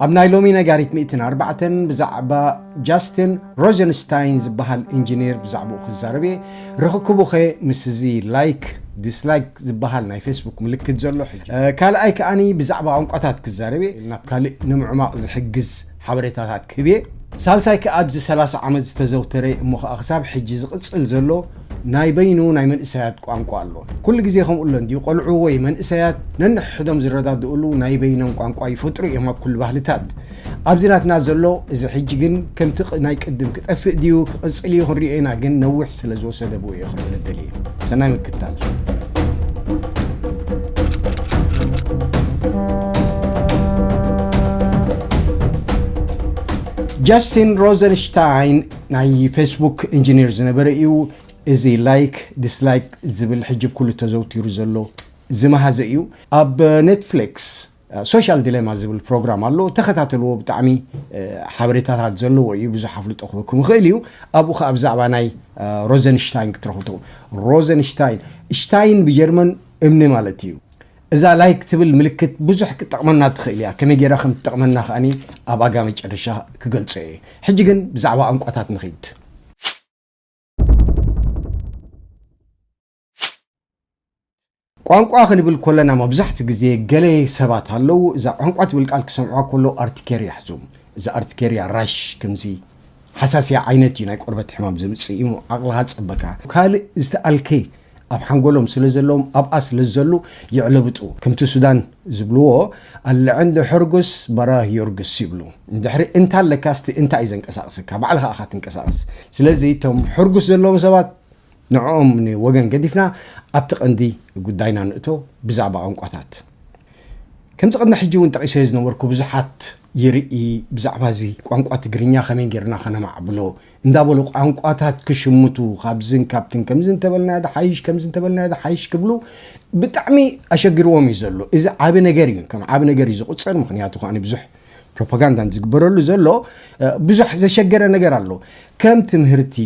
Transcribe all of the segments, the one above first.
ኣብ ናይ ሎሚ ነጋሪት ሚእትን ኣርባዕተን ብዛዕባ ጃስቲን ሮዘንስታይን ዝበሃል ኢንጂነር ብዛዕባኡ ክዛረብ እየ። ርኽክቡኸ ምስ እዚ ላይክ ዲስላይክ ዝበሃል ናይ ፌስቡክ ምልክት ዘሎ ሕጂ። እ፣ ካልኣይ ከኣኒ ብዛዕባ ቋንቋታት ክዛረብ እየ። ናብ ካልእ ንምዕማቕ ዝሕግዝ ሓበሬታታት ክህብ እየ። ሳልሳይ ከኣ ኣብዚ ሰላሳ ዓመት ዝተዘውተረ እሞ ከኣ ክሳብ ሕጂ ዝቕጽል ዘሎ ናይ በይኑ ናይ መንእሰያት ቋንቋ ኣሎ። ኩሉ ግዜ ከምኡ ኣሎ እንድዩ። ቆልዑ ወይ መንእሰያት ነንሕድሕዶም ዝረዳድእሉ ናይ በይኖም ቋንቋ ይፈጥሩ እዮም ኣብ ኩሉ ባህልታት። ኣብዚ ናትና ዘሎ እዚ ሕጂ ግን ከምቲ ቅ-፣ ናይ ቅድም ክጠፍእ ድዩ ክቕጽል እዩ ክንሪኦ ኢና፣ ግን ነዊሕ ስለ ዝወሰደ ብኡ እየ ክብል እደሊ። ሰናይ ምክትታል። ጃስቲን ሮዘንሽታይን ናይ ፌስቡክ ኢንጂነር ዝነበረ እዩ። እዚ ላይክ ዲስላይክ ዝብል ሕጂ ብኩሉ ተዘውቲሩ ዘሎ ዝመሃዘ እዩ። ኣብ ኔትፍሊክስ ሶሻል ዲሌማ ዝብል ፕሮግራም ኣሎ፣ ተኸታተልዎ። ብጣዕሚ፣ እ፣ ሓበሬታታት ዘለዎ እዩ፣ ብዙሕ ኣፍልጦ ክህበኩም ይኽእል እዩ። ኣብኡ ኸኣ ብዛዕባ ናይ፣ እ፣ ሮዘንሽታይን ክትረኽቡ ትኽእሉ። ሮዘንሽታይን፣ ሽታይን ብጀርመን እምኒ ማለት እዩ። እዛ ላይክ ትብል ምልክት ብዙሕ ክትጠቕመና ትኽእል እያ። ከመይ ጌራ ከም ትጠቕመና ከኣኒ ኣብ ኣጋ መጨረሻ ክገልጾ እየ። ሕጂ ግን ብዛዕባ ቋንቋታት ንኺድ። ቋንቋ ክንብል ኮለና መብዛሕትኡ ግዜ ገለ ሰባት ኣለዉ፣ እዛ ቋንቋ ትብል ቃል ክሰምዑዋ ከለዉ ኣርቲኬር ይሕዙ። እዛ ኣርቲኬርያ ራሽ ከምዚ ሓሳስያ ዓይነት እዩ ናይ ቆርበት ሕማም ዘምጽእ እዩ፣ ዓቕልኻ ጸበካ። ካልእ ዝተኣልከ ኣብ ሓንጎሎም ስለ ዘለዎም ኣብኣ ስለ ዝዘሉ የዕለብጡ። ከምቲ ሱዳን ዝብልዎ ኣለ ዕንዲ ሕርጉስ በራ ዮርግስ ይብሉ። እንድሕሪ እንታ ኣለካ እስቲ እንታ እዩ ዘንቀሳቕሰካ፣ ባዕልኻ ኢኻ ትንቀሳቐስ። ስለዚ እቶም ሕርጉስ ዘለዎም ሰባት ንዕኦም ንወገን ገዲፍና ኣብቲ ቀንዲ ጉዳይና ንእቶ፣ ብዛዕባ ቋንቋታት። ከምዚ ቅድሚ ሕጂ እውን ጠቒሰ ዝነበርኩ ብዙሓት ይርኢ ብዛዕባ እዚ ቋንቋ ትግርኛ ከመይ ጌርና ከነማዕብሎ እንዳበሉ ቋንቋታት ክሽምቱ ካብዝን ካብትን ከምዚ እንተበልናዮ ዝሓይሽ ከምዚ እንተበልናዮ ዝሓይሽ ክብሉ ብጣዕሚ ኣሸጊርዎም እዩ ዘሎ። እዚ ዓቢ ነገር እዩ፣ ከም ዓቢ ነገር እዩ ዝቑጸር። ምኽንያቱ ከኣ ብዙሕ ፕሮፓጋንዳ ዝግበረሉ ዘሎ፣ እ፣ ብዙሕ ዘሸገረ ነገር ኣሎ። ከም ትምህርቲ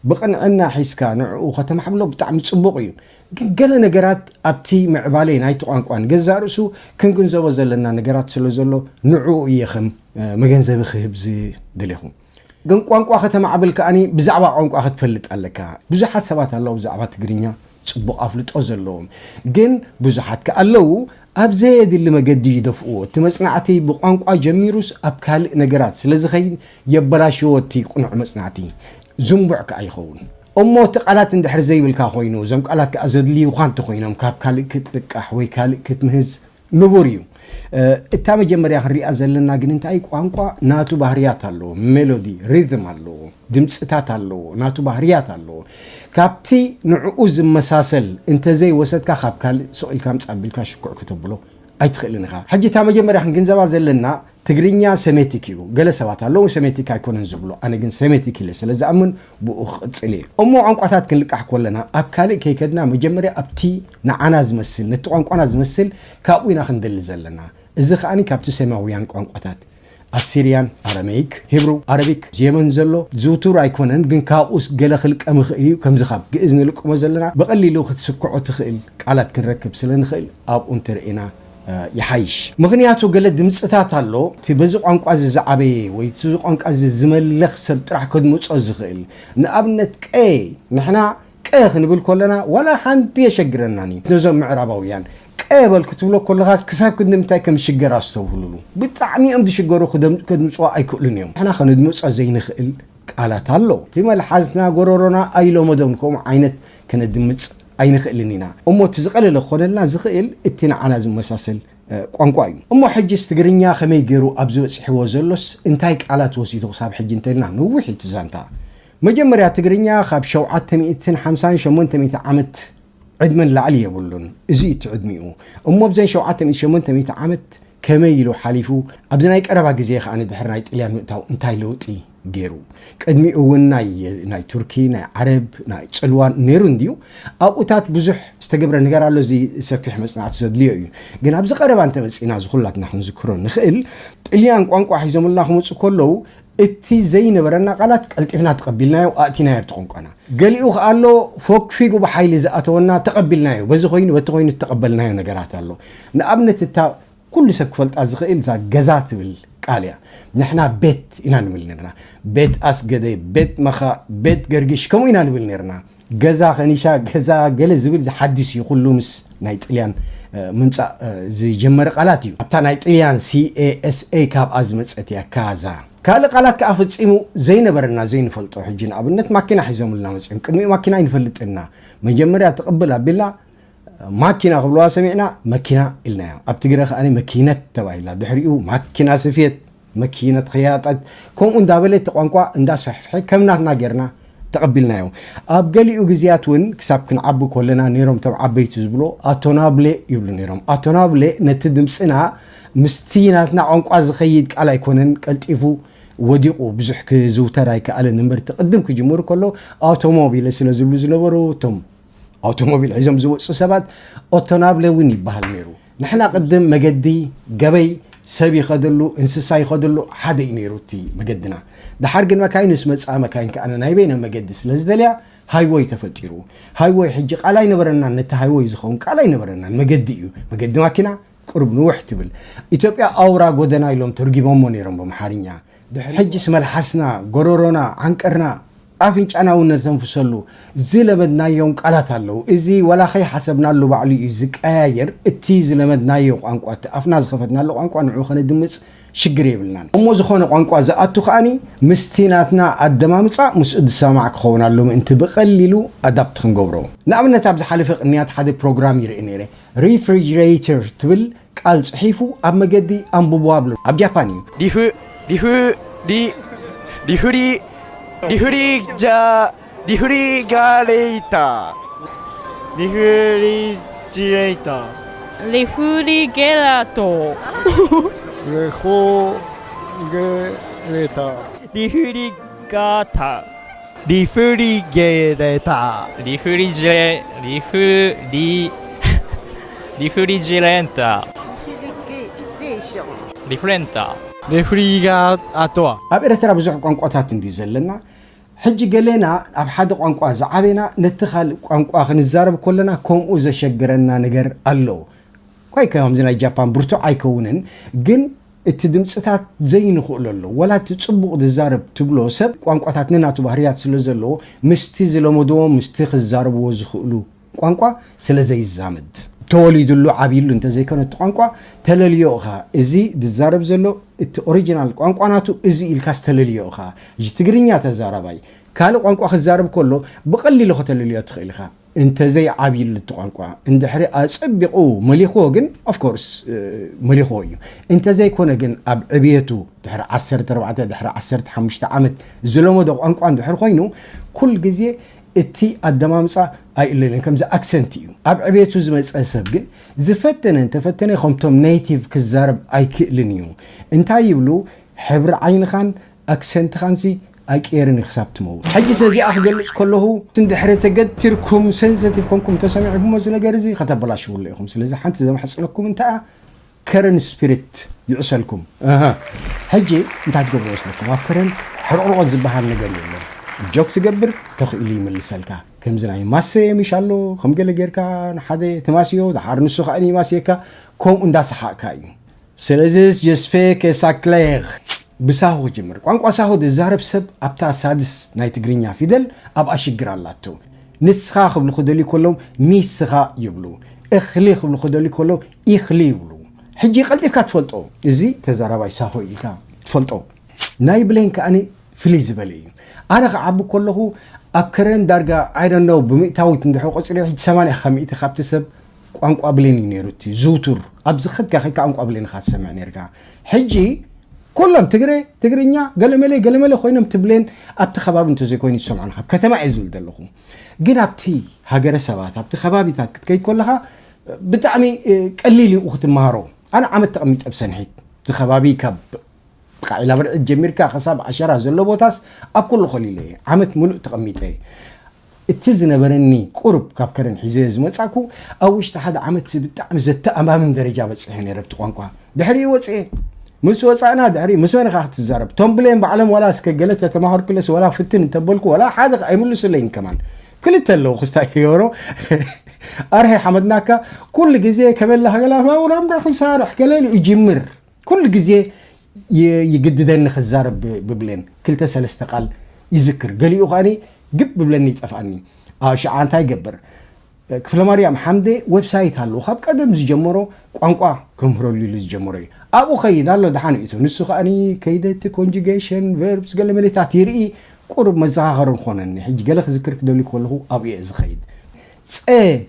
ብቕንዕና ሒዝካ ንዕኡ ከተማዕብሎ ብጣዕሚ ጽቡቕ እዩ። ግን ገለ ነገራት ኣብቲ ምዕባለ ናይቲ ቋንቋ ንገዛእ ርእሱ ክንግንዘቦ ዘለና ነገራት ስለ ዘሎ ንዕኡ እየ ከም፣ እ፣ መገንዘቢ ክህብ ዝደለኹ። ግን ቋንቋ ከተማዕብል ከኣኒ ብዛዕባ ቋንቋ ክትፈልጥ ኣለካ። ብዙሓት ሰባት ኣለዉ ብዛዕባ ትግርኛ ጽቡቕ ኣፍልጦ ዘለዎም። ግን ብዙሓት ከኣ ኣለዉ ኣብ ዘየድሊ መገዲ ይደፍእዎ። እቲ መጽናዕቲ ብቋንቋ ጀሚሩስ ኣብ ካልእ ነገራት ስለ ዝኸይድ የበላሽዎ እቲ ቅኑዕ መጽናዕቲ። ዝንቡዕ ከኣ ይኸውን። እሞ እቲ ቃላት እንድሕር ዘይብልካ ኮይኑ፣ እዞም ቃላት ከኣ ዘድልዩኻ እንተኾይኖም ካብ ካልእ ክትልቃሕ ወይ ካልእ ክትምህዝ ንቡር እዩ። እ፣ እታ መጀመርያ ክንሪኣ ዘለና ግን እንታይ፣ ቋንቋ ናቱ ባህርያት ኣለዎ፣ ሜሎዲ፣ ሪትም ኣለዎ፣ ድምጽታት ኣለዎ፣ ናቱ ባህርያት ኣለዎ። ካብቲ ንዕኡ ዝመሳሰል እንተዘይወሰድካ ካብ ካልእ ስቕ ኢልካ ኣምጽእ ኣቢልካ ሽኩዕ ክተብሎ ኣይትኽእልን ኢኻ። ሕጂ እታ መጀመርያ ክንግንዘባ ዘለና ትግርኛ ሰሜቲክ እዩ። ገለ ሰባት ኣለዉ ሰሜቲክ ኣይኮነን ዝብሉ፣ ኣነ ግን ሰሜቲክ ኢለ ስለ ዝኣምን ብኡ ክቕጽል እየ። እሞ ቋንቋታት ክንልቃሕ ከለና ኣብ ካልእ ከይከድና መጀመርያ ኣብቲ ንዓና ዝመስል፣ ነቲ ቋንቋና ዝመስል ካብኡ ኢና ክንደሊ ዘለና። እዚ ከኣኒ ካብቲ ሰማያውያን ቋንቋታት ኣሲርያን፣ ኣረመይክ፣ ሂብሩ፣ ኣረቢክ፣ የመን ዘሎ ዝውቱር ኣይኮነን፣ ግን ካብኡስ ገለ ክልቀም ይኽእል እዩ። ከምዚ ካብ ግእዝ ንልቅሞ ዘለና ብቐሊሉ ክትስክዖ ትኽእል ቃላት ክንረክብ ስለ ንኽእል ኣብኡ እንተርኢና፣ እ፣ ይሓይሽ። ምኽንያቱ ገለ ድምጽታት ኣሎ፣ እቲ በዚ ቋንቋ እዚ ዝዓበየ ወይ እቲ ቋንቋ እዚ ዝመልኽ ሰብ ጥራሕ ከድምጾ ዝኽእል። ንኣብነት ቀ፣ ንሕና ቀ ክንብል ከለና ዋላ ሓንቲ የሸግረናን እዩ። ነዞም ምዕራባውያን ቀ በል ክትብሎ ከለኻ ክሳብ ክንዲ ምንታይ ከም ዝሽገር ኣስተውህሉሉ። ብጣዕሚ እዮም ዝሽገሩ፣ ክደም-፣ ከድምጽዋ ኣይክእሉን እዮም። ንሕና ከነድምጾ ዘይንኽእል ቃላት ኣሎ። እቲ መልሓስና፣ ጎረሮና ኣይለመዶን ከምኡ ዓይነት ከነድምጽ ኣይንኽእልን ኢና። እሞ እቲ ዝቐለለ ክኾነልና ዝኽእል እቲ ንዓና ዝመሳሰል፣ እ፣ ቋንቋ እዩ። እሞ ሕጂስ ትግርኛ ከመይ ገይሩ ኣብዚ በጺሕዎ ዘሎስ እንታይ ቃላት ወሲዱ ክሳብ ሕጂ እንተልና ነዊሕ እዩ እቲ ዛንታ። መጀመርያ ትግርኛ ካብ ሸውዓተ ሚእትን ሓምሳን ሸሞንተ ሚእቲ ዓመት ዕድመ ንላዕሊ የብሉን። እዚ እዩ እቲ ዕድሚኡ። እሞ ኣብዘን ሸውዓተ ሚእቲ ሸሞንተ ሚእቲ ዓመት ከመይ ኢሉ ሓሊፉ? ኣብዚ ናይ ቀረባ ግዜ ከኣ ንድሕሪ ናይ ጥልያን ምእታው እንታይ ለውጢ ገይሩ? ቅድሚኡ እውን ናይ፣ ናይ ቱርኪ፣ ናይ ዓረብ፣ ናይ ጽልዋን ነይሩ እንድዩ። ኣብኡታት ብዙሕ ዝተገብረ ነገር ኣሎ፣ እዚ ሰፊሕ መጽናዕቲ ዘድልዮ እዩ። ግን ኣብዚ ቀረባ እንተመጺእና፣ እዚ ኩላትና ክንዝክሮ ንኽእል፣ ጥልያን ቋንቋ ሒዞምልና ክመጹ ከለዉ፣ እቲ ዘይነበረና ቃላት ቀልጢፍና ተቐቢልናዮ፣ ኣእቲናዮ ኣብቲ ቋንቋና። ገሊኡ ከኣ ኣሎ፣ ፎግፊጉ ብሓይሊ ዝኣተወና፣ ተቐቢልናዮ። በዚ ኮይኑ፣ በቲ ኮይኑ፣ እተቐበልናዮ ነገራት ኣሎ። ንኣብነት፣ እታ ኩሉ ሰብ ክፈልጣ ዝኽእል እዛ ገዛ ትብል ቃል እያ። ንሕና ቤት ኢና ንብል ነርና። ቤት ኣስገደ፣ ቤት መኻ፣ ቤት ገርጊሽ፣ ከምኡ ኢና ንብል ነርና። ገዛ ከኒሻ፣ ገዛ ገለ ዝብል ዝሓድስ እዩ። ኩሉ ምስ ናይ ጥልያን ምምፃእ ዝጀመረ ቃላት እዩ። ኣብታ ናይ ጥልያን ሲኤስኤ ካብኣ ዝመፀት እያ ካዛ። ካልእ ቃላት ከዓ ፈፂሙ ዘይነበረና ዘይንፈልጦ። ሕጂ ንኣብነት ማኪና ሒዞምልና መፅኦም። ቅድሚኡ ማኪና ኣይንፈልጥና። መጀመርያ ትቕብል ኣቢልና ማኪና ክብልዋ ሰሚዕና መኪና ኢልናዮ። ኣብ ትግረ ከኣ መኪነት ተባሂላ። ድሕሪኡ ማኪና ስፍየት፣ መኪነት ኸያጠት፣ ከምኡ እንዳበለ እቲ ቋንቋ እንዳስፈሕፍሐ ከም ናትና ጌርና ተቐቢልናዮ። ኣብ ገሊኡ ግዜያት እውን ክሳብ ክንዓቢ ከለና ነይሮም እቶም ዓበይቲ ዝብሎ ኣቶናብሌ ይብሉ ነይሮም። ኣቶናብሌ ነቲ ድምፅና ምስቲ ናትና ቋንቋ ዝኸይድ ቃል ኣይኮነን፣ ቀልጢፉ ወዲቑ ብዙሕ ክዝውተር ኣይከኣለን። እምበር እቲ ቅድም ክጅምሩ ከሎ ኣውቶሞቢለ ስለ ዝብሉ ዝነበሩ እቶም ኣውቶሞቢል ሒዞም ዝወፁ ሰባት ኦቶናብለ እውን ይበሃል ነይሩ። ንሕና ቅድም መገዲ፣ ገበይ፣ ሰብ ይኸደሉ፣ እንስሳ ይኸደሉ ሓደ እዩ ነይሩ እቲ መገድና። ደሓር ግን መካይን ምስ መፅኣ መካይን ከኣ ናይ በይነ መገዲ ስለ ዝደልያ ሃይወይ ተፈጢሩ። ሃይወይ ሕጂ ቃል ኣይነበረናን፣ ነቲ ሃይወይ ዝኸውን ቃል ኣይነበረናን። መገዲ እዩ፣ መገዲ ማኪና ቁሩብ ንውሕ ትብል። ኢትዮጵያ ኣውራ ጎደና ኢሎም ተርጊሞሞ ነይሮም ብኣምሓርኛ። ድሕሪ ሕጂስ መልሓስና፣ ጎረሮና፣ ዓንቀርና፣ ኣፍንጫና እውን ነተንፍሰሉ ዝለመድናዮም ቃላት ኣለዉ። እዚ ዋላ ከይሓሰብናሉ ባዕሉ እዩ ዝቀያየር። እቲ ዝለመድናዮ ቋንቋ፣ እቲ ኣፍና ዝኸፈትናሉ ቋንቋ ንዕኡ ከነድምፅ ሽግር የብልናን። እሞ ዝኾነ ቋንቋ ዝኣቱ ከኣኒ ምስቲ ናትና ኣደማምፃ ምስኡ ዝሰማማዕ ክኸውን ኣሎ ምእንቲ ብቐሊሉ ኣዳፕት ክንገብሮ። ንኣብነት ኣብ ዝሓለፈ ቅንያት ሓደ ፕሮግራም ይርኢ ነይረ። ሪፍሪጅሬተር ትብል ቃል ጽሒፉ ኣብ መገዲ ኣንብቦ ኣብሎ። ኣብ ጃፓን እዩ። リフ、リフ、リ、リフリ、リフリジャ、リフリガレーター。 リフリジレーター。 refrigerator. レフリジレーター。 refrigerator. リフリジレーター。 refrigerator. リフリ、リフリ、リフリジレンター。 refrigeration. リフレンター。 レフリガーアトア。 ኣብ ኤርትራ ብዙሕ ቋንቋታት እንዲ ዘለና። ሕጂ ገሌና ኣብ ሓደ ቋንቋ ዝዓበና ነቲ ካልእ ቋንቋ ክንዛረብ ከለና ከምኡ ዘሸግረና ነገር ኣሎ። ኳይ ከምዚ ናይ ጃፓን ብርቱዕ ኣይከውንን፣ ግን እቲ ድምፅታት ዘይንኽእሎ ኣሎ። ወላ እቲ ፅቡቕ ዝዛረብ ትብሎ ሰብ ቋንቋታት ነናቱ ባህርያት ስለ ዘለዎ ምስቲ ዝለመድዎ ምስቲ ክዛረብዎ ዝኽእሉ ቋንቋ ስለ ዘይዛመድ ተወሊዱሉ ዓብይሉ እንተዘይኮነ እቲ ቋንቋ ተለልዮ ኢኻ። እዚ ዝዛረብ ዘሎ እቲ ኦሪጂናል ቋንቋ ናቱ እዚ ኢልካስ ተለልዮ ኢኻ። እዚ ትግርኛ ተዛራባይ ካልእ ቋንቋ ክዛረብ ከሎ ብቐሊሉ ከተለልዮ ትኽእል ኢኻ። እንተዘይ ዓብይሉ እቲ ቋንቋ እንድሕሪ ኣጸቢቑ መሊኽዎ ግን ኦፍኮርስ መሊኽዎ እዩ። እንተዘይኮነ ግን ኣብ ዕብየቱ ድሕሪ ዓሰርተ ኣርባዕተ ድሕሪ ዓሰርተ ሓሙሽተ ዓመት ዝለመዶ ቋንቋ እንድሕር ኮይኑ ኩል ግዜ እቲ ኣደማምፃ ኣይእለልን ከምዚ ኣክሰንት እዩ። ኣብ ዕቤቱ ዝመፀ ሰብ ግን ዝፈተነ እንተፈተነ ከምቶም ኔቲቭ ክዛረብ ኣይክእልን እዩ። እንታይ ይብሉ ሕብሪ ዓይንኻን ኣክሰንትኻንሲ ኣይቅየርን እዩ ክሳብ ትመውት። ሕጂ ስለዚኣ ክገልፅ ከለኹ እንድሕሪ ተገቲርኩም ሴንሰቲቭ ኮንኩም ተሰሚዕኩሞ እዚ ነገር እዚ ከተበላሽውሉ ኢኹም። ስለዚ ሓንቲ ዘማሕፅነኩም እንተኣ ከረን ስፒሪት ይዕሰልኩም። ሕጂ እንታይ ትገብሩ መስለኩም? ኣብ ከረን ሕርቕርቆት ዝበሃል ነገር የለን። ጆክ ትገብር ተኽኢሉ ይምልሰልካ። ከምዚ ናይ ማሰየ ምሽ ኣሎ ከም ገለ ጌርካ ንሓደ ትማስዮ ደሓር ንሱ ከዓ ይማስየካ። ከምኡ እንዳሰሓቕካ እዩ። ስለዚ ጀስፔ ኬሳክሌር ብሳሆ ክጅምር። ቋንቋ ሳሆ ዝዛረብ ሰብ ኣብታ ሳድስ ናይ ትግርኛ ፊደል ኣብኣ ሽግር ኣላቶ። ንስኻ ክብሉ ክደልዩ ከሎም ሚስኻ ይብሉ። እኽሊ ክብሉ ክደልዩ ከሎም ኢኽሊ ይብሉ። ሕጂ ቀልጢፍካ ትፈልጦ እዚ ተዛራባይ ሳሆ ኢልካ ትፈልጦ። ናይ ብሌን ከኣ ፍልይ ዝበለ እዩ። ኣነ ክዓቢ ከለኹ ኣብ ከረን ዳርጋ I don't know ብምእታዊት እንድሕር ቆፂረ ሕጂ ሰማንያ ካብ ሚእቲ ካብቲ ሰብ ቋንቋ ብሌን እዩ ነይሩ እቲ ዝውቱር። ኣብ ዝኸድካ ከይካ ቋንቋ ብሌን ኢኻ ትሰምዕ ነይርካ። ሕጂ ኩሎም ትግረ፣ ትግርኛ፣ ገለመለ ገለመለ ኮይኖም እቲ ብሌን ኣብቲ ከባቢ እንተዘይኮይኑ ይሰምዑ ካብ ከተማ እየ ዝብል ዘለኹ። ግን ኣብቲ ሃገረ ሰባት ኣብቲ ከባቢታት ክትከይድ ከለኻ ብጣዕሚ ቀሊል እዩ ክትመሃሮ። ኣነ ዓመት ተቐሚጠ ብሰንሒት እቲ ከባቢ ካብ ብቃ ዒላ ብርዒት ጀሚርካ ክሳብ ዓሸራ ዘሎ ቦታስ ኣብ ኩሉ ከሊለ እየ ዓመት ሙሉእ ተቐሚጠ እየ። እቲ ዝነበረኒ ቁሩብ ካብ ከረን ሒዘዮ ዝመጻእኩ ኣብ ውሽጢ ሓደ ዓመት ብጣዕሚ ዘተኣማምን ደረጃ በጺሐ ነይረ ኣብቲ ቋንቋ። ድሕሪኡ ወጽኤ ምስ ወጻእና ድሕሪኡ ምስ መን ኢኻ ክትዛረብ? ቶም ብሌን ባዕሎም ዋላ እስከ ገለ ተተማሃርኩለስ ዋላ ፍትን እንተበልኩ ዋላ ሓደ ኣይምልሱለይን ከማን። ክልተ ኣለዉ ክስታይ ክገብሮ ኣርሄ ሓመድናካ ኩሉ ግዜ ከመላ ገላ ማውራምዳ ክንሳርሕ ገለ ኢሉ ይጅምር ኩሉ ግዜ ይ- ይግድደኒ ክዛረብ ብ- ብብሌን ክልተ ሰለስተ ቃል ይዝክር። ገሊኡ ከኣኒ ግብ ብብለኒ ይጠፍኣኒ። ኣሽዓ እንታይ ይገብር? ክፍለ ማርያም ሓምደ ዌብሳይት ኣለዎ፣ ካብ ቀደም ዝጀመሮ ቋንቋ ከምህረሉ ኢሉ ዝጀመሮ እዩ። ኣብኡ ኸይድ ኣሎ፣ ደሓን እዩ። ንሱ ከኣኒ ከይደቲ ኮንጁጌሽን ቨርብስ ገለ መሌታት ይርኢ፣ ቁሩብ መዘኻኸሪ ንኾነኒ። ሕጂ ገለ ክዝክር ክደሊ ከለኹ ኣብኡ እየ ዝኸይድ። ጸ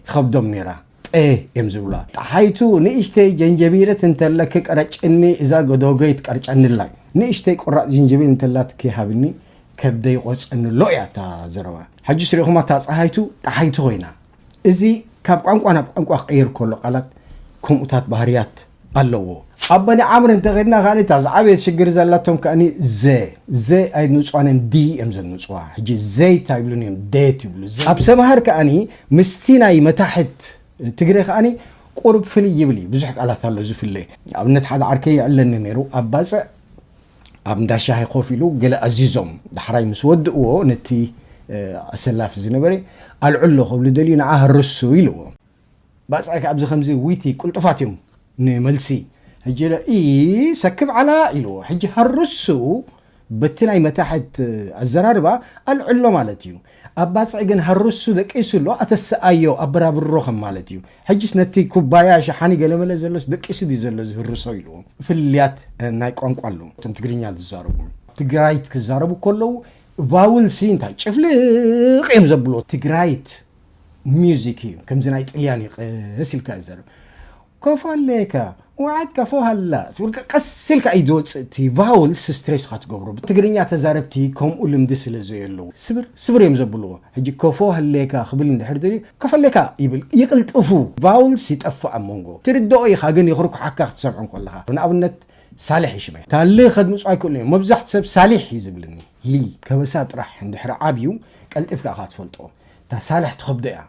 ትኸብዶም ነይራ፣ ጸ እዮም ዝብላ። ጠሓይቱ ንእሽተይ ጀንጀቢረት እንተለኪ ቀረጭኒ፣ እዛ ገዶገይ ትቀርጨንላይ። ንእሽተይ ቁራጽ ጀንጀቢር እንተላትኪ ሃብኒ፣ ከብደይ ቆጸንሎ እያ እታ ዘረባ። ሕጂ ስሪኹማ እታ ጸሃይቱ ጠሓይቱ ኮይና። እዚ ካብ ቋንቋ ናብ ቋንቋ ክቕየር ከሎ ቃላት ከምኡታት ባህርያት ኣለዎ። ኣብ በኒ ዓምር እንተኸድና ከኣኒ እታ ዝዓበየ ሽግር ዘላቶም ከኣኒ ዘ፣ ዘ ኣይንጽዋን እዮም፣ ዲ እዮም ዘንጽዋ። ሕጂ ዘይት ኣይብሉን እዮም፣ ዴት ይብሉ። ዘ- ኣብ ሰምሃር ከኣኒ ምስቲ ናይ መታሕት ትግረ ከኣኒ ቁሩብ ፍልይ ይብል እዩ። ብዙሕ ቃላት ኣሎ ዝፍለ። ኣብነት ሓደ ዓርከይ ይዕለኒ ነይሩ፣ ኣብ ባጽዕ ኣብ እንዳ ሻሂ ኮፍ ኢሉ ገለ ኣዚዞም፣ ዳሕራይ ምስ ወድእዎ ነቲ ኣሰላፊ ዝነበረ ኣልዕሎ ክብሉ ደልዩ ንዓ ህርሱ ኢልዎ። ባጽዕ ከኣ ኣብዚ ከምዚ ዊቲ ቁልጥፋት እዮም ንመልሲ። ሕጂ ኢለ ኢ ሰክብ ዓላ ኢልዎ። ሕጂ ሃርሱ በቲ ናይ መታሕት ኣዘራርባ ኣልዕሎ ማለት እዩ። ኣብ ባጽዕ ግን ሃርሱ ደቂሱ ኣሎ፣ ኣተስኣዮ ኣበራብሮ ከም ማለት እዩ። ሕጅስ ነቲ ኩባያ ሸሓኒ ገለመለ ዘሎስ ደቂሱ ድዩ ዘሎ ዝህርሶ ኢልዎ። ፍልልያት ናይ ቋንቋ ኣሎ። እቶም ትግርኛ ዝዛረቡ ትግራይት ክዛረቡ ከለዉ ቫውል ሲ እንታይ ጭፍልቕ እዮም ዘብሎ። ትግራይት ሚውዚክ እዩ፣ ከምዚ ናይ ጥልያን እዩ። ቀስ ኢልካ ይዘርብ። ኮፎ ኣለካ፣ ወዓት ከፎ ሃላ ትብል፣ ቀስ ኢልካ እዩ ዝወፅእ። እቲ ቫውልስ ስትሬስ ኢኻ ትገብሮ። ትግርኛ ተዛረብቲ ከምኡ ልምዲ ስለ ዘየለዉ ስብር ስብር እዮም ዘብልዎ። ሕጂ ኮፎ ሃሌካ ክብል እንድሕር ደልዩ ኮፈ ኣለካ ይብል፣ ይቕልጥፉ። ቫውልስ ይጠፍእ ኣብ መንጎ። ትርድኦ ኢኻ ግን ይኽርኩሓካ ክትሰምዖ እንከለኻ። ንኣብነት ሳልሕ ይሽመ። ታሊ ከድምፁ ኣይክእሉን እዮም። መብዛሕቱ ሰብ ሳሊሕ እዩ ዝብልኒ። ሊ ከበሳ ጥራሕ እንድሕር ዓብዩ ቀልጢፍካ ኢኻ ትፈልጦ። እታ ሳልሕ ትኸብዶ እያ።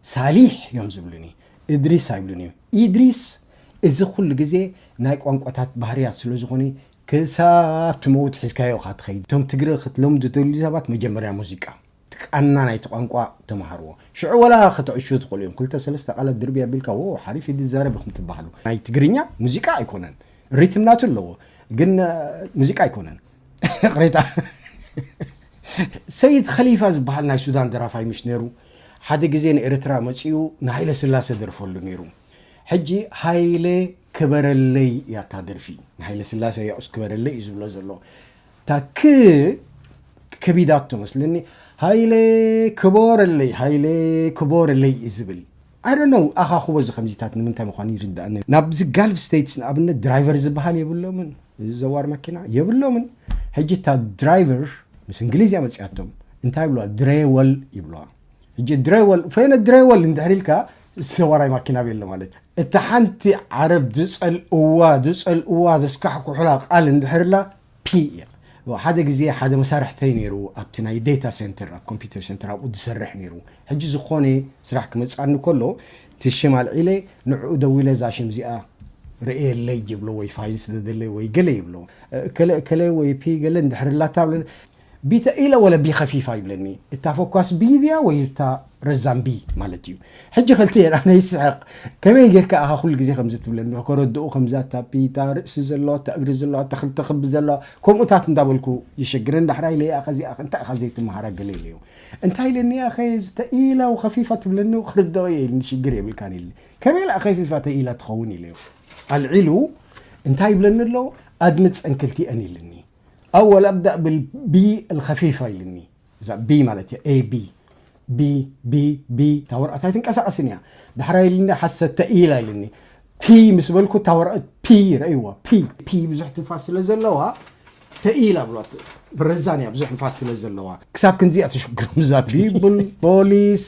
ሳሊሕ እዮም ዝብሉኒ። እድሪስ ኣይብሉን እዮም። ኢድሪስ፣ እዚ ኩሉ ግዜ ናይ ቋንቋታት ባህርያት ስለ ዝኾነ ክሳብ ትመውት ሒዝካዮ ኢኻ ትኸይድ። እቶም ትግረ ክትለምዱ ትደልዩ ሰባት መጀመርያ ሙዚቃ እቲ ቃና ናይቲ ቋንቋ ተምሃርዎ። ሽዑ ወላ ክትዕሹ ትኽእሉ እዮም። ክልተ ሰለስተ ቃላት ድርቢ ኣቢልካ ዎ ሓሪፍ እዩ ዝዛረብ ኢኹም ትበሃሉ። ናይ ትግርኛ ሙዚቃ ኣይኮነን። ሪትም ናቱ ኣለዎ። ግን ሙዚቃ ኣይኮነን። ይቕሬታ። ሰይድ ኸሊፋ ዝበሃል ናይ ሱዳን ደራፋይ ምሽ ነይሩ? ሓደ ግዜ ንኤርትራ መጺኡ ንሃይለ ስላሰ ደርፈሉ ነይሩ። ሕጂ ሃይለ ክበረለይ እያ እታ ደርፊ። ንሃይለ ስላሰ ያኡስ ክበረለይ እዩ ዝብሎ ዘሎ። እታ ክ ከቢዳቶ መስለኒ። ሃይለ ክቦረለይ፣ ሃይለ ክቦረለይ እዩ ዝብል። I don't know፣ ኣኻኽቦ እዚ ከምዚታት ንምንታይ ምዃኑ ይርዳእኒ። ናብዚ ጋልፍ ስቴትስ ንኣብነት ድራይቨር ዝበሃል የብሎምን። እዚ ዘዋር መኪና የብሎምን። ሕጂ እታ ድራይቨር ምስ እንግሊዝያ መፅያቶም እንታይ ይብልዋ? ድሬወል ይብልዋ። ሕጂ ድሬወል፣ ፈይነ ድሬወል እንድሕር ኢልካ ዘዋራይ ማኪና ቤሎ ማለት። እታ ሓንቲ ዓረብ ዝፀልእዋ፣ ዝፀልእዋ፣ ዘስካሕኩሑላ ቃል እንድሕርላ ፒ እያ። ሓደ ግዜ ሓደ መሳርሕተይ ነይሩ ኣብቲ ናይ ዴታ ሴንተር፣ ኣብ ኮምፒውተር ሴንተር ኣብኡ ዝሰርሕ ነይሩ። ሕጂ ዝኾነ ስራሕ ክመፅኣኒ ከሎ እቲ ሽም ኣልዒለ ንዕኡ ደዊለ እዛ ሽም እዚኣ ርእየለይ ይብሎ ወይ ፋይል ስደደለይ ወይ ገለ ይብሎ። እከለ እከለ ወይ ፒ ገለ እንድሕር ላታ ብለ ቢተኢለ ወለ ቢ ኸፊፋ ይብለኒ። እታ ፈኳስ ቢ ድያ ወይ እታ ረዛም ቢ ማለት እዩ። ሕጂ ክልቲኤን ኣነ ይስሕቕ። ከመይ ጌርካ ኢኻ ኩሉ ግዜ ከምዚ ትብለኒ? ከረድኡ ከምዛ እታ ፒ፣ እታ ርእሲ ዘለዋ፣ እታ እግሪ ዘለዋ፣ እታ ክልተ ክቢ ዘለዋ፣ ከምኡታት እንዳበልኩ ይሸግረን። ዳሕራይ ኢለ፣ "ያኸ እዚኣ እንታይ ኢኻ ዘይትመሃራ?" ገለ ኢለዮ። እንታይ ኢለኒ? "ያኸ ዝተኢላ ወኸፊፋ ትብለኒ፣ ክርድኦ እየ" ኢልኒ። "ሽግር የብልካን" ኢልኒ። "ከመይ ኢላ ኸፊፋ ተኢላ ትኸውን?" ኢለዮ። ኣልዒሉ እንታይ ይብለኒ ኣሎ? "ኣድምፀን ክልቲኤን" ኢልኒ። ኣወል ኣብዳእ ብልቢ ኣልኸፊፋ ኢልኒ። እዛ ቢ ማለት እያ፣ ኤ ቢ። ቢ፣ ቢ፣ ቢ፣ እታ ወረቐት ኣይትንቀሳቐስን እያ። ዳሕራይ ኢልኒ ሓሰት ተኢላ ኢልኒ። ፒ ምስ በልኩ እታ ወረቐት ፒ ረእይዋ። ፒ፣ ፒ ብዙሕ ትንፋስ ስለ ዘለዋ ተኢላ ብሏት። ብረዛን እያ ብዙሕ ንፋስ ስለ ዘለዋ። ክሳብ ክንዚ እያ ትሽግሮም እዛ ፒ። ቢብል፣ ፖሊስ፣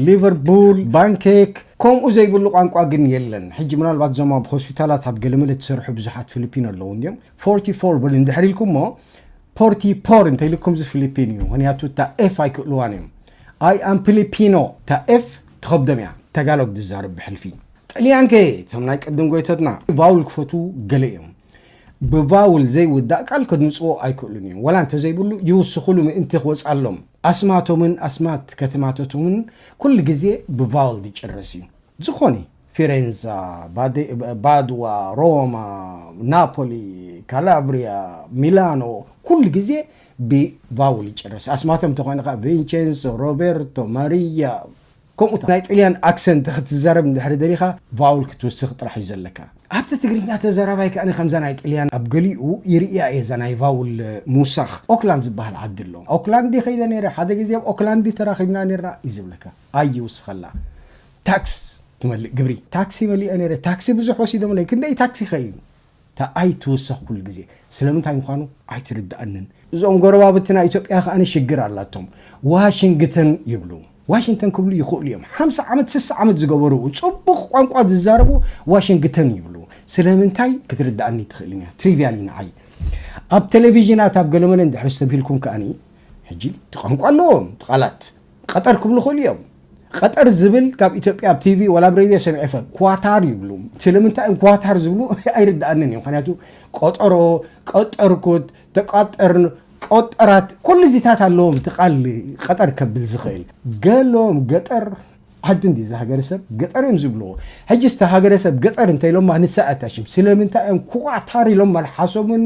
ሊቨርፑል፣ ባንኬክ፣ ከምኡ ዘይብሉ ቋንቋ ግን የለን። ሕጂ ምናልባት እዞም ኣብ ሆስፒታላት ኣብ ገለመለ ትሰርሑ ብዙሓት ፊሊፒን ኣለዉ እንድዮም። ፎርቲ ፎር በሉ እንድሕር ኢልኩሞ፣ ፖርቲ ፖር እንተ ኢልኩም እዚ ፊሊፒን እዩ። ምኽንያቱ እታ ኤፍ ኣይክእልዋን እዮም። ኣይ ኣም ፊሊፒኖ፣ እታ ኤፍ ትኸብዶም እያ። ተጋሎግ ዝዛረብ ብሕልፊ። ጥልያን ከ፣ እቶም ናይ ቅድም ጎይቶትና ቫውል ክፈትዉ ገለ እዮም። ብቫውል ዘይውዳእ ቃል ከድምፅዎ ኣይክእሉን እዮም። ዋላ እንተዘይብሉ ይውስኹሉ ምእንቲ ክወፅኣሎም። ኣስማቶምን ኣስማት ከተማታቶምን ኩሉ ግዜ ብቫውል ዝጭረስ እዩ። ዝኾነ ፊሬንዛ፣ ባዴ-፣ ባድዋ፣ ሮማ፣ ናፖሊ፣ ካላብሪያ፣ ሚላኖ፣ ኩሉ ግዜ ብቫውል ይጭረስ። ኣስማቶም እንተኾይኑ ከዓ ቪንቸንሶ፣ ሮቤርቶ፣ ማሪያ፣ ከምኡ ናይ ጥልያን ኣክሰንት ክትዛረብ እንድሕሪ ደሊኻ ቫውል ክትውስኽ ጥራሕ እዩ ዘለካ። ኣብቲ ትግርኛ ተዛራባይ ከኣ ከምዛ ናይ ጥልያን ኣብ ገሊኡ ይርእያ እየ እዛ ናይ ቫውል ምውሳኽ። ኦክላንድ ዝበሃል ዓዲ ኣሎ። ኦክላንድ ከይደ ነይረ፣ ሓደ ግዜ ኣብ ኦክላንድ ተራኺብና ነይርና እዩ ዝብለካ። ኣይውስኸላ። ታክስ ትመልእ ግብሪ። ታክሲ መሊአ ነይረ። ታክሲ ብዙሕ ወሲዶምለይ። ክንደይ ታክሲ ኸይኑ? እታ ኣይትውሰኽ ኩሉ ግዜ። ስለምንታይ ምዃኑ ኣይትርድኣንን። እዞም ጎረባብትና ኢትዮጵያ ከኣ ሽግር ኣላቶም። ዋሽንግተን ይብሉ። ዋሽንግተን ክብሉ ይኽእሉ እዮም። ሓምሳ ዓመት፣ ስሳ ዓመት ዝገበሩ፣ ጽቡቕ ቋንቋ ዝዛረቡ ዋሽንግተን ይብሉ። ስለምንታይ ክትርድኣኒ ትኽእልን እያ። ትሪቪያል እዩ ንዓይ። ኣብ ቴሌቪዥናት ኣብ ገለመለ እንድሕር ዝተብሂልኩም ከኣኒ፣ ሕጂ እቲ ቋንቋ ኣለዎም፣ እቲ ቃላት። ቀጠር ክብሉ ይኽእሉ እዮም። ቀጠር ዝብል ካብ ኢትዮጵያ ኣብ ቲቪ ዋላ ኣብ ሬድዮ ሰሚዐ ይፈልጥ። ኳታር ይብሉ። ስለምንታይ እዮም ኳታር ዝብሉ ኣይርድኣንን እዩ። ምኽንያቱ ቆጠሮ፣ ቀጠርኩት፣ ተቋጠርን፣ ቆጠራት፣ ኩሉ እዚታት ኣለዎም። እቲ ቃል ቀጠር ከብል ዝኽእል። ገሎም ገጠር ዓዲ እንዲ እዚ ሃገረሰብ ገጠር እዮም ዝብልዎ። ሕጂ እስቲ ሃገረሰብ ገጠር እንተ ኢሎማ ንሳ እያ እታ ሽም። ስለምንታይ እዮም ኳታር ኢሎም መልሓሶምን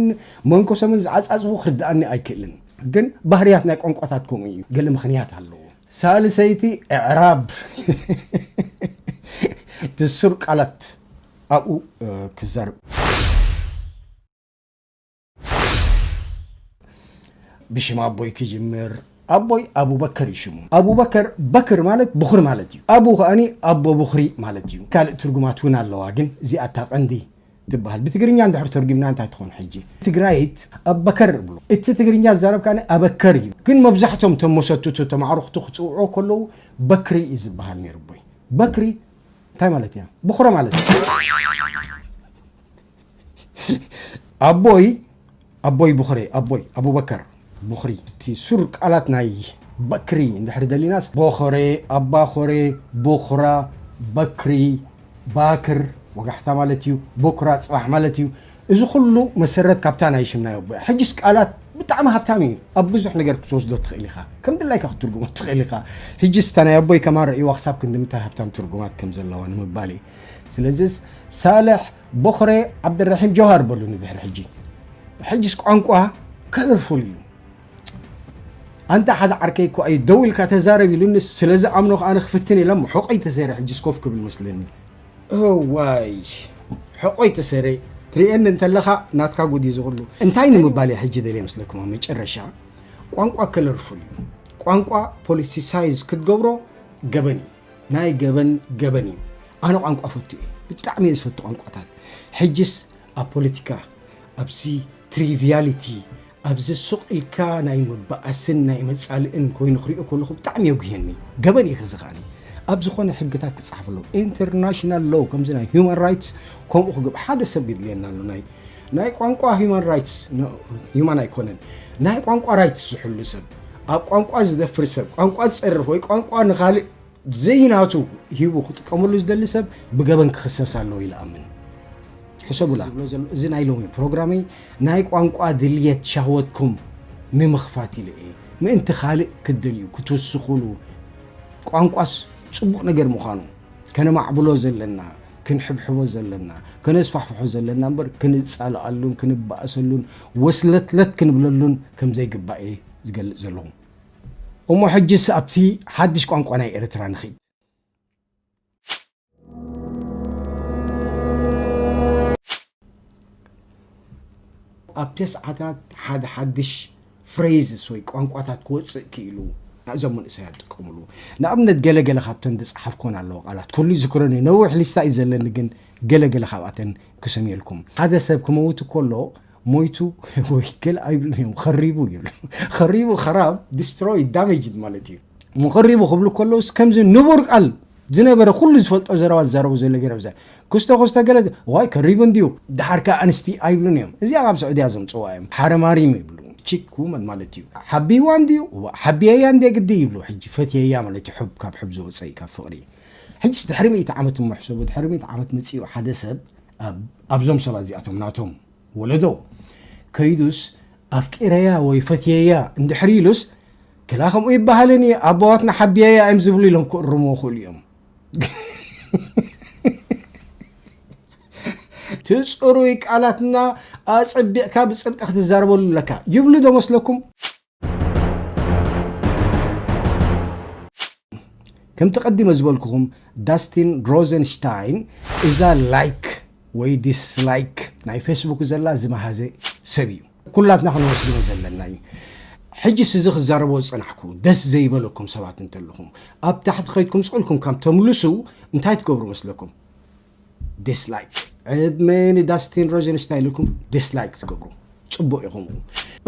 መንኮሶምን ዝዓጻጽፉ ክርድኣኒ ኣይክእልን። ግን ባህርያት ናይ ቋንቋታት ከምኡ እዩ። ገለ ምኽንያት ኣለዎ። ሳልሰይቲ እዕራብ ትሱር ቃላት ኣብኡ፣ እ፣ ክዛረብ። ብሽም ኣቦይ ክጅምር። ኣቦይ ኣቡበከር እዩ ሽሙ። ኣቡበከር፣ በክር ማለት ብኹሪ ማለት እዩ። ኣቡ ከኣኒ ኣቦ ብኹሪ ማለት እዩ። ካልእ ትርጉማት እውን ኣለዋ፣ ግን እዚኣ እታ ቀንዲ ትበሃል። ብትግርኛ እንድሕር ተርጉምና እንታይ ትኾን ሕጂ? ትግራይት ኣበከር ይብሉ። እቲ ትግርኛ ዝዛረብ ከኣ ኣበከር እዩ። ግን መብዛሕቶም እቶም መሰትቱ፣ እቶም ኣዕሩኽቱ ክጽውዑ ከለዉ በክሪ እዩ ዝበሃል ነይሩ ኣቦይ። በክሪ እንታይ ማለት እያ? ብኹረ ማለት እዩ። ኣቦይ፣ ኣቦይ ብኹሬ፣ ኣቦይ፣ ኣቡበከር፣ ብኹሪ። እቲ ሱር ቃላት ናይ በክሪ እንድሕር ደሊናስ፣ ቦኸሬ፣ ኣባኾሬ፣ ቦኽራ፣ በክሪ፣ ባክር፣ ወጋሕታ ማለት እዩ፣ ቦክራ፣ ጽባሕ ማለት እዩ። እዚ ኩሉ መሰረት ካብታ ናይ ሽም ናይ ኣቦይ። ሕጅስ ቃላት ብጣዕሚ ሃብታም እዩ። ኣብ ብዙሕ ነገር ክትወስዶ ትኽእል ኢኻ። ከም ድላይካ ክትትርጉሞ ትኽእል ኢኻ። ሕጅስ እታ ናይ ኣቦይ ከማን ርእይዋ ክሳብ ክንዲ ምንታይ ሃብታም ትርጉማት ከም ዘለዋ ንምባል እዩ። ስለዚስ ሳልሕ ቦኽሬ ዓብደልረሒም ጀውሃር በሉኒ ድሕሪ ሕጂ። ሕጅስ ቋንቋ ከለርፉል እዩ። ኣንታ ሓደ ዓርከይ እኮ እዩ ደው ኢልካ ተዛረብ ኢሉኒ፣ ስለ ዝኣምኖ ከኣ ክፍትን ኢለ እሞ ሕቆይ ተሰይረ ሕጅስ ኮፍ ክብል መስለኒ። እዋይ፣ ሕቆይ ተሰይረ ትርእየኒ እንተለኻ ናትካ ጉድ እዩ ዝኹሉ። እንታይ ንምባል እየ ሕጂ ደልየ መስለኩም? ኣብ መጨረሻ ቋንቋ ከለርፉል እዩ። ቋንቋ ፖለቲሳይዝ ክትገብሮ ገበን እዩ። ናይ ገበን ገበን እዩ። ኣነ ቋንቋ ፈቱ እየ። ብጣዕሚ እየ ዝፈቱ ቋንቋታት። ሕጅስ ኣብ ፖለቲካ፣ ኣብዚ ትሪቪያሊቲ፣ ኣብዚ ሱቕ ኢልካ ናይ ምበኣስን ናይ መጻልእን ኮይኑ ክሪኦ ከለኹ ብጣዕሚ የጉህየኒ። ገበን እዩ እዚ ከኣኒ። ኣብ ዝኾነ ሕግታት ክጸሓፍ ኣለዎ። ኢንተርናሽናል ሎው ከምዚ ናይ ሂውማን ራይትስ ከምኡ ክግብ-፣ ሓደ ሰብ የድልየና ኣሎ። ናይ፣ ናይ ቋንቋ ሂውማን ራይትስ፣ ኖ፣ ሂውማን ኣይኮነን። ናይ ቋንቋ ራይትስ ዝሕሉ ሰብ፣ ኣብ ቋንቋ ዝደፍር ሰብ፣ ቋንቋ ዝጸርፍ ወይ ቋንቋ ንኻልእ ዘይናቱ ሂቡ ክጥቀመሉ ዝደሊ ሰብ ብገበን ክኽሰስ ኣለዎ ኢለ ኣምን። ሕሰቡላ። ዝብሎ ዘሎ፣ እዚ ናይ ሎሚ ፕሮግራመይ ናይ ቋንቋ ድልየት ሻህወትኩም ንምኽፋት ኢለ እየ። ምእንቲ ካልእ ክትደልዩ፣ ክትውስኹሉ፣ ቋንቋስ ጽቡቕ ነገር ምዃኑ፣ ከነማዕብሎ ዘለና፣ ክንሕብሕቦ ዘለና፣ ከነስፋሕፍሖ ዘለና እምበር፣ ክንጻልኣሉን ክንበኣሰሉን፣ ወስለትለት ክንብለሉን ከም ዘይግባእ እየ ዝገልጽ ዘለኹ። እሞ ሕጅስ ኣብቲ ሓድሽ ቋንቋ ናይ ኤርትራ ንኺድ። ኣብ ተስዓታት ሓደ ሓድሽ ፍሬዝስ ወይ ቋንቋታት ክወጽእ ክኢሉ፣ እዞም መንእሰያት ይጥቀሙሉ። ንኣብነት፣ ገለ ገለ ካብተን ዝጸሓፍኮን ኣለዋ ቃላት። ኩሉ ይዝክረን እዩ። ነዊሕ ሊስታ እዩ ዘለኒ፣ ግን ገለ ገለ ካብኣተን ክሰምየልኩም። ሓደ ሰብ ክመውት ከሎ፣ ሞይቱ ወይ ገለ ኣይብሉን እዮም። ኸሪቡ ይብሉ። ኸሪቡ፣ ኸራብ፣ ዲስትሮይ፣ ዳሜጅድ ማለት እዩ። እሞ ኸሪቡ ክብሉ ከለውስ ከምዚ ንቡር ቃል ዝነበረ ኩሉ ዝፈልጦ ዘረባ ዝዛረቡ ዘሎ ገረብ ዘ-፣ ክስቶ ክስቶ ገለ ዋይ ከሪቡ እንድዩ። ደሓር ከኣ ኣንስቲ ኣይብሉን እዮም። እዚኣ ካብ ስዑድያ ዘምጽዋ እዮም። ሓረማሪም ይብሉ። ቺክ ውመን ማለት እዩ። ሓቢዋ እንድዩ፣ ዋ፣ ሓቢየያ እንድየ ግዲ ይብሉ። ሕጂ ፈትየያ ማለት እዩ። ሕብ ካብ ሕብ ዝወጸ እዩ፣ ካብ ፍቕሪ። ሕጂስ ድሕሪ ሚእቲ ዓመት እሞ ሕሰቡ፣ ድሕሪ ሚእቲ ዓመት መጺኡ ሓደ ሰብ ኣብ-፣ ኣብዞም ሰባት እዚኣቶም ናቶም ወለዶ ከይዱስ ኣፍቂረያ ወይ ፈትየያ እንድሕሪ ኢሉስ፣ ክላ ከምኡ ይበሃልን እዩ፣ ኣቦዋትና ሓቢየያ እዮም ዝብሉ ኢሎም ክእርምዎ ይኽእሉ እዮም። ትጽሩይ ቃላትና ኣጸቢቕካ ብጽብቂ ክትዛረበሉ ኣለካ ይብሉ ዶ መስለኩም? ከምቲ ቀዲመ ዝበልኩኹም፣ ዳስቲን ሮዘንሽታይን እዛ ላይክ ወይ ዲስላይክ ናይ ፌስቡክ ዘላ ዝመሃዘ ሰብ እዩ። ኩላትና ክንወስድዎ ዘለና እዩ። ሕጂስ እዚ ክዛረቦ ዝጸናሕኩ ደስ ዘይበለኩም ሰባት እንተለኹም፣ ኣብ ታሕቲ ከይድኩም ስቕ ኢልኩም ካብ ተምልሱ እንታይ ትገብሩ መስለኩም? ዲስላይክ። ዕድመ ንዳስቲን ሮዘንሽታይን ኢልኩም ዲስላይክ ትገብሩ። ጽቡቕ ኢኹም።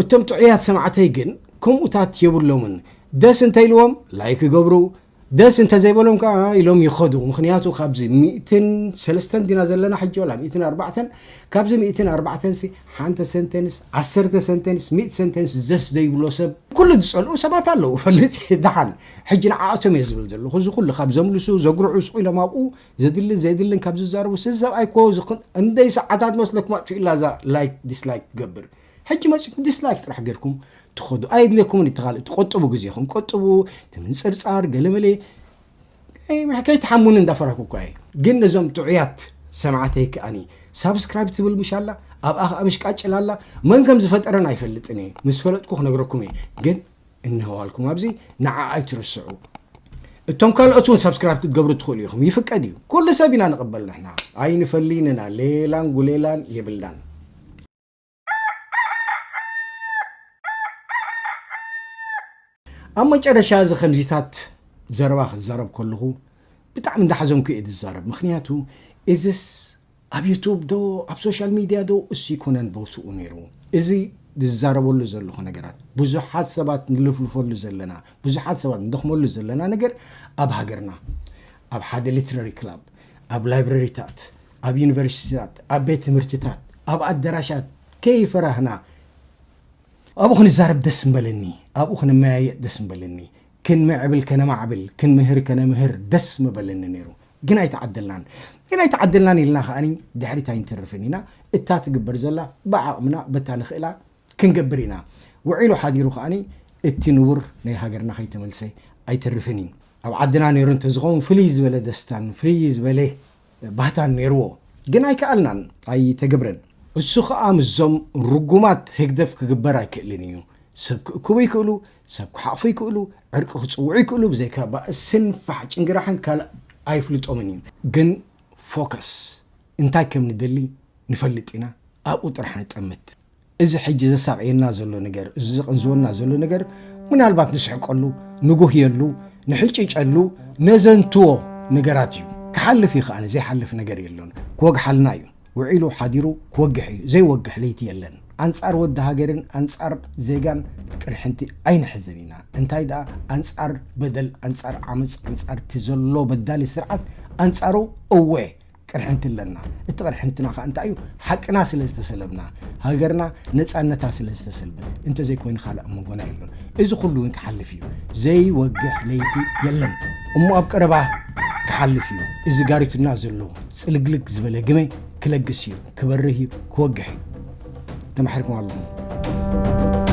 እቶም ጥዑያት ሰማዕተይ ግን ከምኡታት የብሎምን። ደስ እንተኢልዎም ላይክ ይገብሩ፣ ደስ እንተዘይበሎም ከኣ ኢሎም ይኸዱ። ምኽንያቱ ካብዚ ሚእትን ሰለስተን ዲና ዘለና ሕጂ፣ ዋላ ሚእትን ኣርባዕተን፣ ካብዚ ሚእትን ኣርባዕተን ሲ ሓንቲ ሰንተንስ፣ ዓሰርተ ሰንተንስ፣ ሚእቲ ሰንተንስ ደስ ዘይብሎ ሰብ፣ ኩሉ ዝጸልኡ ሰባት ኣለዉ። ፈልጥ ደሓን። ሕጂ ንዓኣቶም እየ ዝብል ዘለኹ። እዚ ኩሉ ካብ ዘምልሱ፣ ዘጉርዑ፣ ስቕ ኢሎም ኣብኡ ዘድልን ዘየድልን ካብ ዝዛረቡ፣ እዚ ሰብኣይ እኮ ዝኽን-፣ እንደይ ሰዓታት መስለኩም ኣጥፊእላ እዛ ላይክ ዲስላይክ ትገብር። ሕጂ መጺኹም ዲስላይክ ጥራሕ ጌርኩም ትኸዱ። ኣየድልየኩምን እዩ እቲ ካልእ። ትቆጥቡ ግዜኹም፣ ቆጥቡ። እቲ ምንጽርጻር፣ ገለመለ፣ ኣይ፣ ከይትሓሙኒ እንዳፈራኩ እኳ እየ። ግን ነዞም ጥዑያት ሰማዕተይ ከኣኒ ሳብስክራይብ ትብል ምሽ ኣላ፣ ኣብኣ ከኣ ምሽ ቃጭል ኣላ። መን ከም ዝፈጠረን ኣይፈልጥን እየ። ምስ ፈለጥኩ ክነግረኩም እየ። ግን እንሆዋልኩም ኣብዚ፣ ንዓ ኣይትርስዑ። እቶም ካልኦት እውን ሳብስክራይብ ክትገብሩ ትኽእሉ ኢኹም። ይፍቀድ እዩ። ኩሉ ሰብ ኢና ንቕበል ንሕና። ኣይንፈልይን ኢና። ሌላን ጉሌላን የብልናን። ኣብ መጨረሻ እዚ ከምዚታት ዘረባ ክዛረብ ከለኹ ብጣዕሚ እንዳሓዘንኩ እየ ዝዛረብ። ምኽንያቱ እዝስ ኣብ ዩቱብ ዶ ኣብ ሶሻል ሚድያ ዶ እሱ ይኮነን ቦትኡ ነይሩ። እዚ ዝዛረበሉ ዘለኹ ነገራት፣ ብዙሓት ሰባት ንልፍልፈሉ ዘለና፣ ብዙሓት ሰባት ንደኽመሉ ዘለና ነገር ኣብ ሃገርና፣ ኣብ ሓደ ሊትረሪ ክላብ፣ ኣብ ላይብረሪታት፣ ኣብ ዩኒቨርሲቲታት፣ ኣብ ቤት ትምህርትታት፣ ኣብ ኣዳራሻት ከይፈራህና ኣብኡ ክንዛረብ ደስ ምበለኒ፣ ኣብኡ ክንመያየጥ ደስ ምበለኒ። ክንምዕብል ከነማዕብል፣ ክንምህር ከነምህር ደስ ምበለኒ ነይሩ። ግን ኣይተዓደልናን። ግን ኣይተዓደልናን ኢልና ከኣኒ ድሕሪት ኣይንተርፍን ኢና። እታ ትግበር ዘላ ብዓቕምና በታ ንኽእላ ክንገብር ኢና። ውዒሉ ሓዲሩ ከኣኒ እቲ ንቡር ናይ ሃገርና ከይተመልሰ ኣይተርፍን እዩ። ኣብ ዓድና ነይሩ እንተዝኸውን ፍልይ ዝበለ ደስታን ፍልይ ዝበለ ባህታን ነይርዎ። ግን ኣይከኣልናን፣ ኣይተገብረን። እሱ ኸኣ ምስዞም ርጉማት ህግደፍ ክግበር ኣይክእልን እዩ። ሰብ ክእክቡ ይክእሉ፣ ሰብ ክሓቕፉ ይክእሉ፣ ዕርቂ ክጽውዑ ይክእሉ፣ ብዘይካ ባእስን ፋሕ ጭንግራሕን ካልእ ኣይፍልጦምን እዩ። ግን ፎከስ እንታይ ከም ንደሊ ንፈልጥ ኢና፣ ኣብኡ ጥራሕ ንጠምት። እዚ ሕጂ ዘሳቕየና ዘሎ ነገር፣ እዚ ዘቐንዝወና ዘሎ ነገር፣ ምናልባት ንስሕቀሉ፣ ንጉህየሉ፣ ንሕጭጨሉ፣ ነዘንትዎ ነገራት እዩ። ክሓልፍ እዩ ከኣ፣ ዘይሓልፍ ነገር የሎን። ክወግሓልና እዩ። ውዒሉ ሓዲሩ ክወግሕ እዩ። ዘይወግሕ ለይቲ የለን። ኣንጻር ወዲ ሃገርን ኣንጻር ዜጋን ቅርሕንቲ ኣይንሕዝን ኢና። እንታይ ደኣ፣ ኣንጻር በደል፣ ኣንጻር ዓመጽ፣ ኣንጻር እቲ ዘሎ በዳሊ ስርዓት፣ ኣንጻሩ እወ ቅርሕንቲ ኣለና። እቲ ቅርሕንትና ከኣ እንታይ እዩ? ሓቅና ስለ ዝተሰለብና፣ ሃገርና ነጻነታ ስለ ዝተሰልበት፣ እንተዘይኮይኑ ካልእ ኣብ መንጎና የሎን። እዚ ኩሉ እውን ክሓልፍ እዩ። ዘይወግሕ ለይቲ የለን። እሞ ኣብ ቀረባ ክሓልፍ እዩ። እዚ ጋሪቱና ዘሎ ጽልግልግ ዝበለ ግመ ክለግስ እዩ፣ ክበርህ እዩ፣ ክወግሕ እዩ። ተማሒርኩም ኣለኹም።